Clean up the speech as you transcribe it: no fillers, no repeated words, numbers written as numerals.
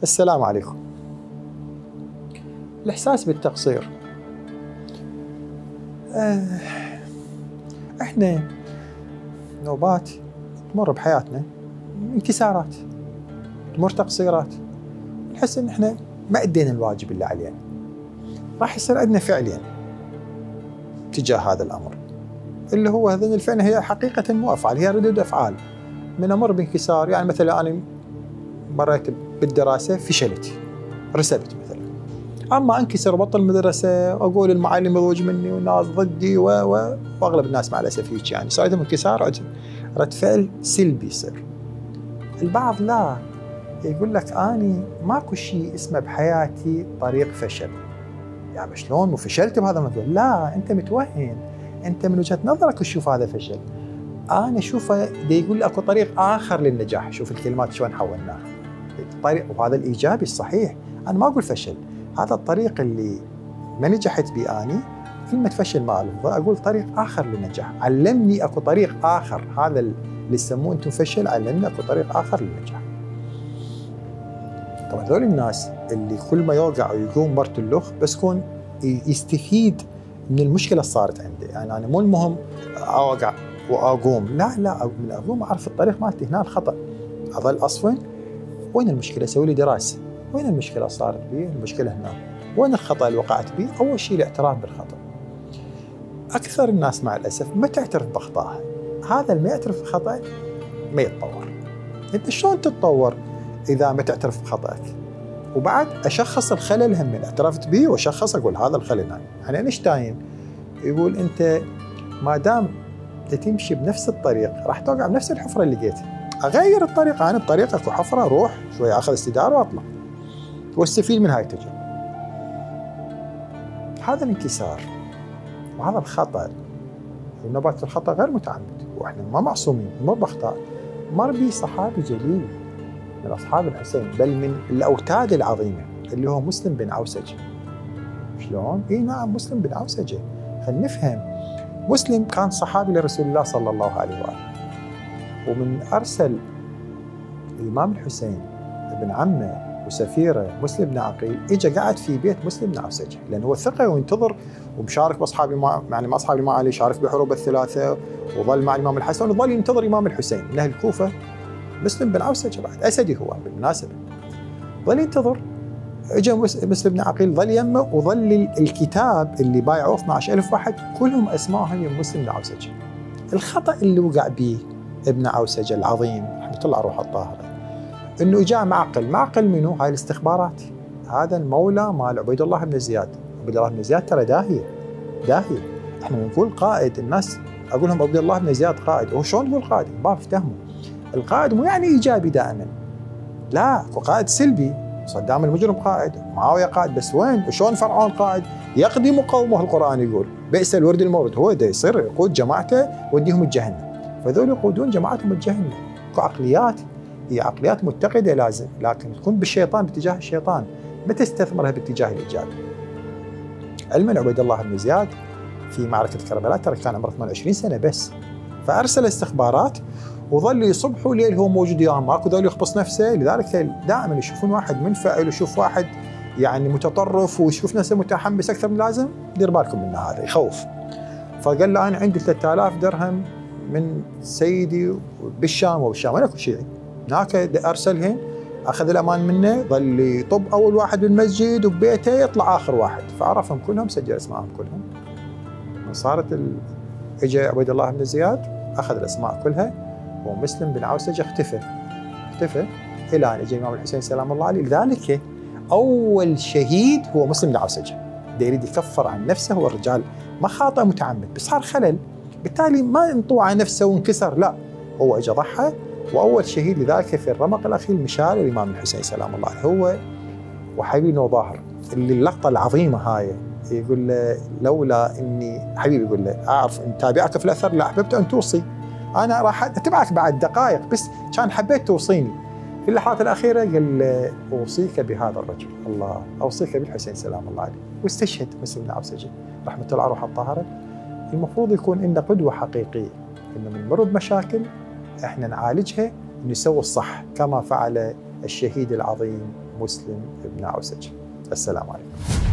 السلام عليكم. الإحساس بالتقصير، إحنا نوبات تمر بحياتنا، انكسارات، تمر تقصيرات، نحس إن إحنا ما أدينا الواجب اللي علينا. راح يصير عندنا فعلين تجاه هذا الأمر، اللي هو هذين الفعل هي حقيقة مو أفعال، هي ردود أفعال. من أمر بانكسار، يعني مثلا أنا مريت بالدراسة فشلت، رسبت مثلا، اما انكسر وبطل مدرسه، اقول المعلم يضوج مني والناس ضدي واغلب الناس مع الاسف هيك، يعني صار عندهم انكسار، رد فعل سلبي يصير. البعض لا، يقول لك اني ماكو شيء اسمه بحياتي طريق فشل. يعني شلون وفشلت بهذا الموضوع؟ لا، انت متوهم، انت من وجهه نظرك تشوف هذا فشل. انا اشوفه يقول لي اكو طريق اخر للنجاح. شوف الكلمات شلون حولناها، الطريق، وهذا الايجابي الصحيح. انا ما اقول فشل، هذا الطريق اللي ما نجحت بي اني، كلمة فشل ما ألفظها، أقول طريق آخر للنجاح. علمني أكو طريق آخر، هذا اللي يسموه أنتم فشل، علمني أكو طريق آخر للنجاح. طبعا هذول الناس اللي كل ما يوقع ويقوم مرت اللخ، بس يكون يستفيد من المشكلة اللي صارت عنده. يعني أنا مو المهم أوقع وأقوم، لا، من أقوم أعرف الطريق مالتي، هنا الخطأ، أظل أصفن، وين المشكلة؟ أسوي لي دراسة، وين المشكلة صارت بي؟ المشكلة هنا، وين الخطأ اللي وقعت به؟ أول شيء الاعتراف بالخطأ. أكثر الناس مع الأسف ما تعترف بأخطائها. هذا اللي ما يعترف بخطأه ما يتطور. أنت شلون تتطور إذا ما تعترف بخطأك؟ وبعد أشخص الخلل هم، من اعترفت به وأشخص أقول هذا الخلل. يعني أينشتاين يقول أنت ما دام تمشي بنفس الطريق راح توقع بنفس الحفرة اللي لقيتها. أغير الطريق، أنا بطريقك وحفرة، أروح شوي أخذ استدارة وأطلع واستفيد من هاي التجربة. هذا الانكسار وهذا الخطأ، ونبات الخطأ غير متعمد، واحنا ما معصومين، مر بأخطاء. مر بي صحابي جليل من أصحاب الحسين، بل من الأوتاد العظيمة، اللي هو مسلم بن عوسجة. شلون؟ إي نعم، مسلم بن عوسجة. خلينا نفهم، مسلم كان صحابي لرسول الله صلى الله عليه وآله، ومن أرسل الإمام الحسين ابن عمه وسفيره مسلم بن عقيل، اجى قعد في بيت مسلم بن عوسجة، لانه هو ثقه وينتظر ومشارك باصحاب يعني مع اصحاب الامام علي، شارك بحروب الثلاثه، وظل مع الامام الحسن، وظل ينتظر الامام الحسين من اهل الكوفه. مسلم بن عوسجة بعد اسدي هو بالمناسبه، ظل ينتظر. اجى مسلم بن عقيل ظل يمه، وظل الكتاب اللي بايعوه 12,000 واحد كلهم اسمائهم يم مسلم بن عوسجة. الخطا اللي وقع به ابن عوسجة العظيم رحمه الله على روحه الطاهره، انه جاء معقل منو؟ هاي الاستخبارات. هذا المولى مال عبيد الله بن زياد. عبيد الله بن زياد ترى داهيه. احنا نقول قائد، الناس اقول لهم عبيد الله بن زياد قائد، هو شلون تقول قائد؟ ما بيفتهموا. القائد مو يعني ايجابي دائما، لا، هو قائد سلبي. صدام المجرم قائد، معاويه قائد، بس وين وشلون فرعون قائد؟ يقدم قومه، القران يقول بئس الورد المورد، هو ده يصير يقود جماعته وديهم الجهنم. فذول يقودون جماعتهم الجهنم. عقليات، هي عقليات متقدة لازم، لكن تكون بالشيطان، باتجاه الشيطان، ما تستثمرها باتجاه الإيجابي. علما عبيد الله بن زياد في معركة كربلاء ترى كان عمره 28 سنة بس، فأرسل استخبارات وظل يصبحوا ليل هو موجود وياهم، ماكو ذول يخبص نفسه. لذلك دائما يشوفون واحد منفعل ويشوف واحد يعني متطرف ويشوف نفسه متحمس أكثر من لازم، دير بالكم منه، هذا يخوف. فقال له أنا عندي 3000 درهم من سيدي بالشام، وبالشام أنا كل شيء هناك، ارسلهن، اخذ الامان منه، ظل يطب اول واحد بالمسجد وببيته، يطلع اخر واحد، فعرفهم كلهم، سجل اسمائهم كلهم. صارت اجى عبيد الله بن زياد اخذ الاسماء كلها، ومسلم بن عوسجة اختفى الى ان اجى الامام الحسين سلام الله عليه. لذلك اول شهيد هو مسلم بن عوسجة، دا يريد يكفر عن نفسه. هو الرجال ما خاطئ متعمد، بس صار خلل، بالتالي ما انطوى عن نفسه وانكسر، لا، هو اجى ضحى، واول شهيد. لذلك في الرمق الاخير مشار الامام الحسين سلام الله عليه، هو وحبيبي وظاهر، اللي اللقطه العظيمه هاي، يقول له لولا اني حبيبي، يقول له اعرف ان تابعك في الاثر لاحببت ان توصي، انا راح اتبعك بعد دقائق، بس كان حبيت توصيني. في اللحظات الاخيره قال له اوصيك بهذا الرجل، الله، اوصيك بالحسين سلام الله عليه. واستشهد مسلم بن عوسجة رحمه الله على روحه الطاهره. المفروض يكون لنا قدوه حقيقيه، انه من نمر بمشاكل احنا نعالجها، نسوي الصح كما فعل الشهيد العظيم مسلم بن عوسج. السلام عليكم.